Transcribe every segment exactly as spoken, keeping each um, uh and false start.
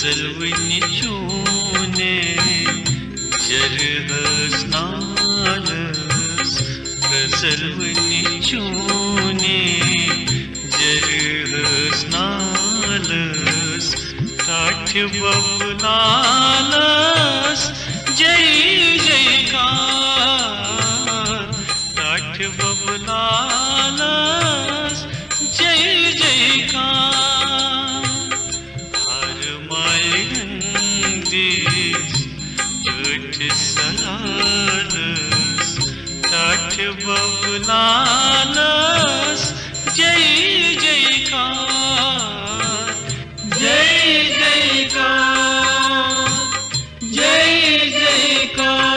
غزل وٕنہِ چونے جرحس نالس، غزل وٕنہِ چونے جرحس نالس، ٹاٹھہِ بب لالس جے جے کار، ٹاٹھہِ بب لالس جے جے کار۔ ہر مالہِ ہٕنٛدِس ٹٲٹھِس لالس، ٹاٹھہِ بب لالس جے جے کار، جے جے کار، جے جے کار۔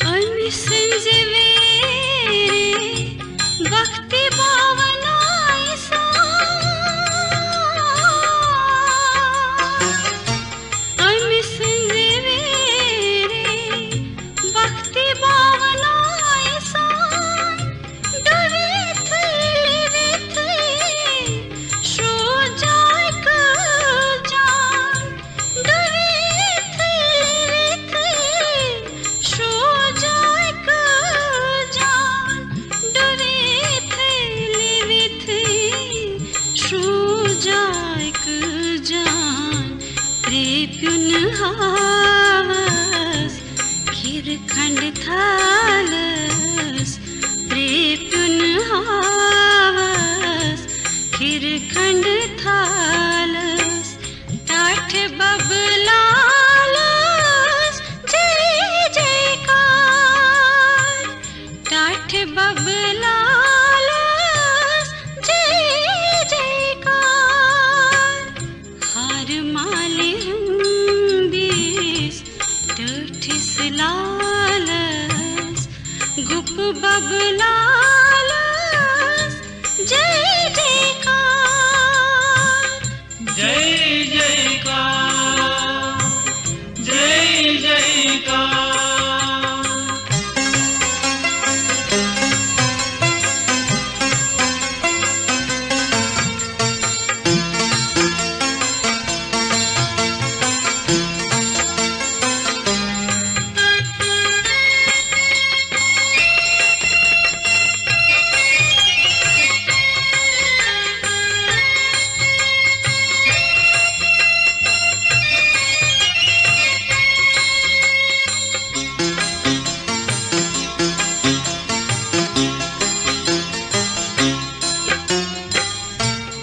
أمۍ سٕنٛزِ ویرِ بختی باونایہِ سان۔ أمۍ سٕنٛزِ ویرِ بختی باونایہِ سان۔ ڈُوِتھٕے لِوِتھٕے شروٗجایہِ کٔژ جان۔ ڈُوِتھٕے لِوِتھٕے شروٗجایہِ کٔژ جان۔ ڈُوِتھٕے لِوِتھٕے شروٗجایہِ کٔژ جان۔ ترٛےٚ پیوٚن ہاوس کھِرٕ کھنٛڈ تھالس، ترٛےٚ پیوٚن ہاوس کھِرٕ کھنٛڈ تھالس۔ ٹاٹھہِ بب لالس جے جے کار، ٹاٹھہِ بب لالس جے جے کار۔ ہر مالہِ ہٕنٛدِس ٹٲٹھِس لالس، گُپ بب لالس جے جے کار۔ جے جے کار، جے جے کار۔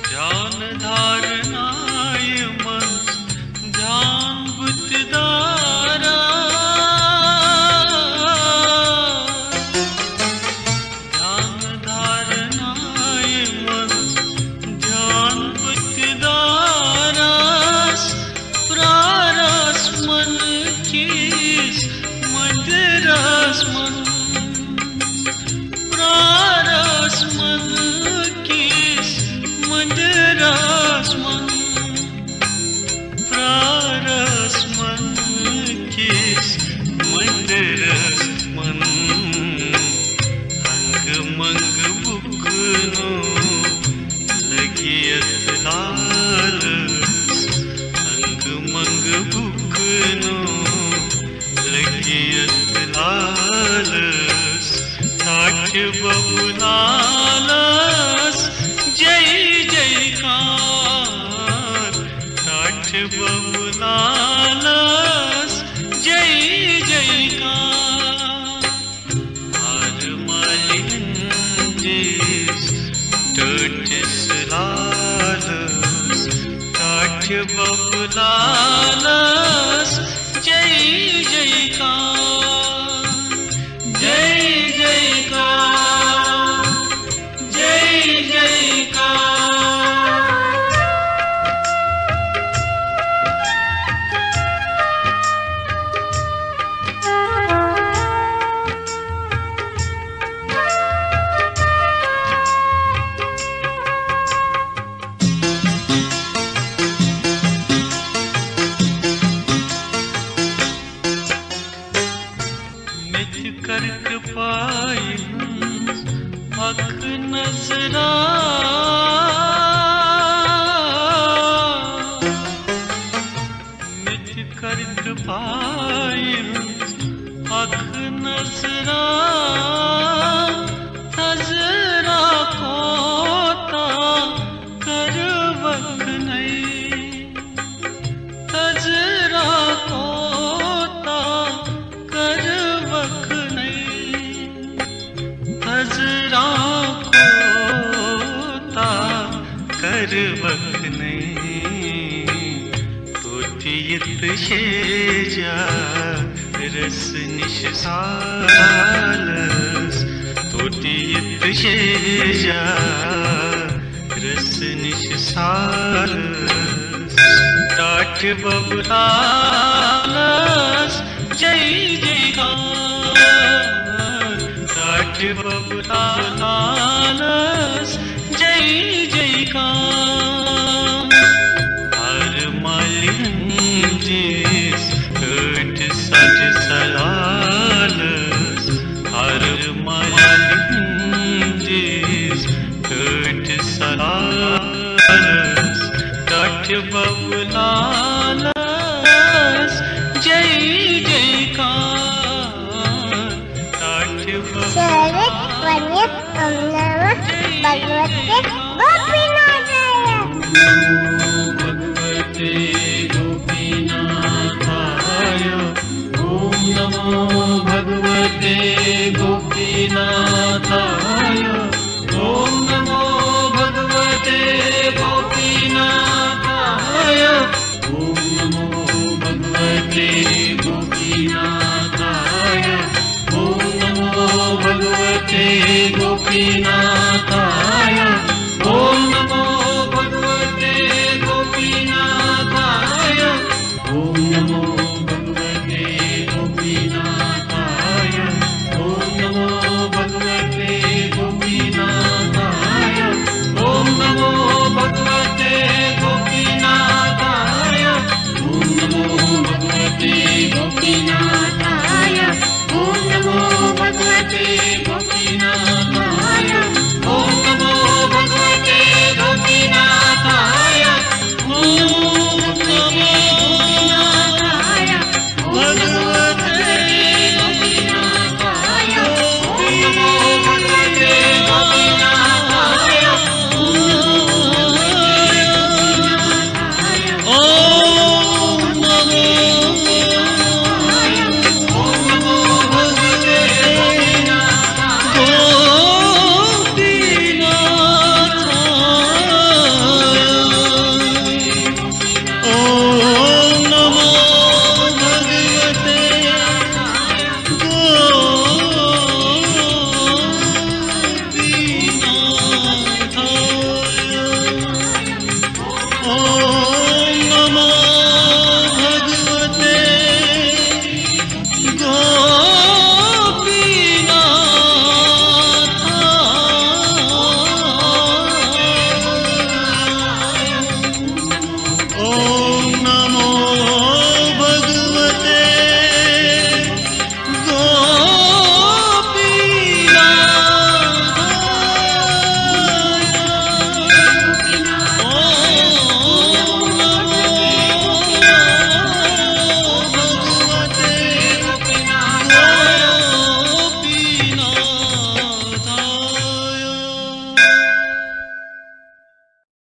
دھیان دھارنایہِ منٛز دھیان بُتھ دارا۔ دھیان دھارنایہِ منٛز دھیان بُتھ دارس، پرارس من کِس مندرس منٛز۔ پرارس من کِس مندرس منٛز، پرارس من کِس مندرس منٛز۔ انگ منگ بُکنو لگہِ یتھ لالس، انگ منگ بُکنو لگہِ یتھ لالس، ٹاٹھہِ بب لالس جے جے کار، ٹاٹھہِ بب لالس جے جے کار۔ ہر مالہِ ہٕنٛدِس ٹٲٹھِس لالس، ٹاٹھہِ بب لالس جے جے کار، جے جے کار، جے پایہِ ہٕنٛز اکھ نظرا، مےٚ تہِ کرکہٕ پایہِ ہٕنٛز اکھ نظرا، تذرا کوتاہ کرٕ وکھنَے۔ تذرا کوتاہ کرٕ وکھنَے، تذرا کوتاہ کرٕ وکھنَے۔ توتہِ یِتہٕ شیجارس نِش سالس، توتہِ یِتہٕ شیجارس نِش سالس۔ ٹاٹھہِ ببہٕ لالس جے جے کار، ٹاٹھہِ ببہٕ لالس جے جے کار۔ ہر مالہِ ہٕنٛدِس ٹٲٹھۍ سجہِ سلالس، ہر مالہِ ہٕنٛدِس ٹٲٹھۍ سلالس، ٹاٹھہِ ببہٕ لالس جے جے کار، ٹاٹھہِ ببہٕ شعرٕکۍ ونہِ امناوان بھگوتے گوپیناتھایا۔ بھگوتے گوپیناتھایا۔ ॐ नमो भगवते गोपीनाथाय। ॐ नमो भगवते गोपीनाथाय। ॐ नमो भगवते गोपीनाथाय। ॐ नमो भगवते गोपीनाथाय। ॐ नमो भगवते गोपीनाथाय। ॐ नमो भगवते गोपीनाथाय। ॐ नमो भगवते गोपीनाथाय। ॐ नमो भगवते गोपीनाथाय। ॐ नमो भगवते गोपीनाथाय। ॐ नमो भगवते गोपीनाथाय। ॐ नमो भगवते गोपीनाथाय। ॐ नमो गोपीनाथाय। ॐ नमो भगवते गोपीनाथाय। ॐ नमो भगवते गोपीनाथाय। ॐ नमो भगवते गोपीनाथाय। ॐ नमो भगवते गोपीनाथाय। ॐ नमो भगवते गोपीनाथाय। ॐ नमो भगवते गोपीनाथाय। ॐ नमो